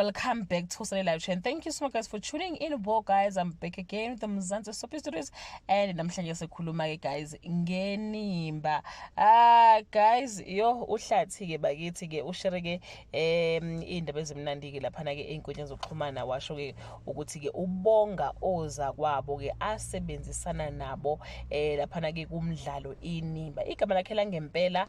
Welcome back to Sunday Live Chain. Thank you so much, guys, for tuning in. Well, guys, I'm back again with the Mzansi Soapy Stories, and namhlanje sikhuluma ke, guys, ngeNimba. Ah guys, yo, uHlathi ke bakithi ke ushare ke indaba ezimnandi ke laphana ke einkundleni zokuxhumana, washo ke ukuthi ke ubonga oza kwabo ke asebenzisana nabo laphana ke kumdlalo iNimba. Igama lakhe langempela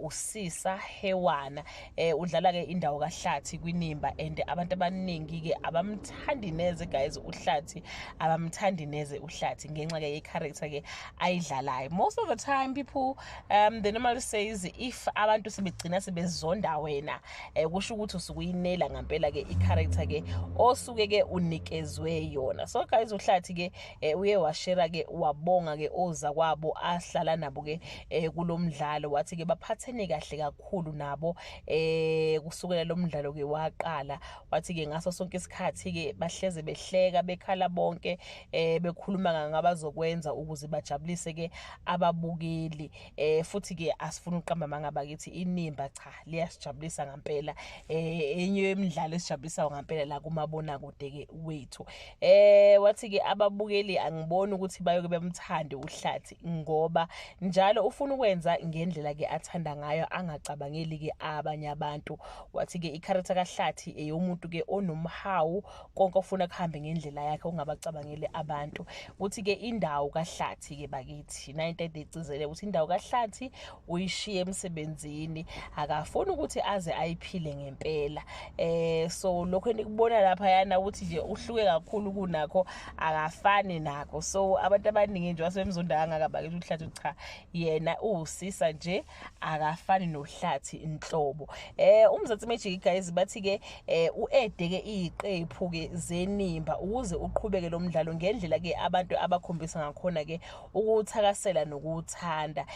uSisa Hewana. Udlala ke indawo kaHlathi kwiNimba, and abantu abaningi ke abamthandi neze, guys, uHlathi, abamthandi neze uHlathi ngenxa ke ye-character ke ayidlalayo. Most of the time people, they normally says if abantu sebegcina sebezonda wena, kusho ukuthi usukuyinela ngempela ke i-character ke osuke ke unikezwe yona. So guys, uHlathi ke uye washare ke, wabonga ke oza kwabo ahlala nabo ke kulomdlalo, wathi ke baphathene kahle kakhulu nabo kusukela lo mdlalo ke waqala. Wathi ke ngaso sonke isikhathi ke bahleze behleka, bekhala bonke, bekhuluma ngabazokwenza ukuze bajabulise ke ababukeli. Futhi ke asifuna uqamba manga bakithi, iNimba cha liyasijabulisa ngempela, enye yemidlalo esijabulisayo ngempela la kumabona kude ke wethu. Wathi ke ababukeli angiboni ukuthi bayoke bemthande uHlathi ngoba njalo ufuna ukwenza ngendlela ke athanda ngayo, angacabangeli ke abanye abantu. Wathi ke i-character kaHlathi eyomuntu ke onomhawu, konke ofuna kuhambe ngendlela yakhe, ongabacabangeli abantu. Uthi ke indawo kaHlathi ke bakithi, na into edicizele ukuthi indawo kaHlathi uyishiye emsebenzini, akafuni ukuthi aze ayiphile ngempela. So lokho enikubona lapha yana ukuthi nje uhluke kakhulu kunakho, akafani nakho. So abantu abaningi nje wasebemzonda kangaka bakithi uHlathi. Cha, yena uwusisa nje, akafani noHlathi inhlobo. UMzansi Magic, guys, bathi ke u-adde ke iziqephu ke zeNimba ukuze uqhubeke lo mdlalo ngendlela ke abantu abakhombisa ngakhona ke ukuthakasela nokuthanda.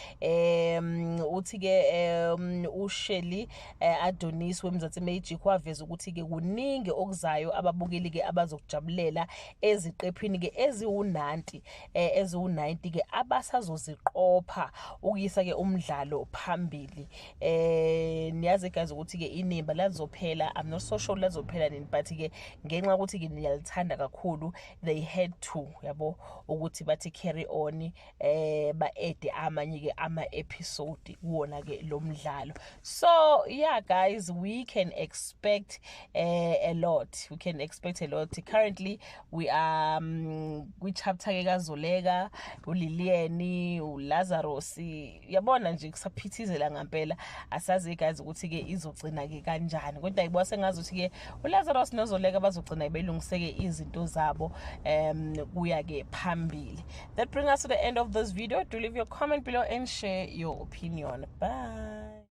Uthi ke uShelly Adonis weMzansi Magic waveza ukuthi ke kuningi okuzayo ababukeli ke abazokujabulela eziqephini ke eziwu-90, eziwu-90 ke abasazoziqopha ukuyisa ke umdlalo phambili. Niyazi, guys, ukuthi ke iNimba lazophela, I'm not so sure lazophela nini, but ke ngenxa yokuthi ke niyalithanda kakhulu, they had to, yabo, ukuthi bathi carry on, ba-adde amanye ke ama episode kuwona ke lo mdlalo. So yeah, guys, we can expect a lot, we can expect a lot. Currently we are kwi chapter ke kaZoleka, uLilian, uLazarus, yabona nje kusaphithizela ngempela. Asazi, guys, ukuthi ke izogcina ke kanjani, kodwa ngibona sengazi ukuthi ke uLazarus noZoleka bazogcina belungiseke izinto zabo kuya ke phambili. That brings us to the end of this video. Do leave your comment below and share your opinion. Bye.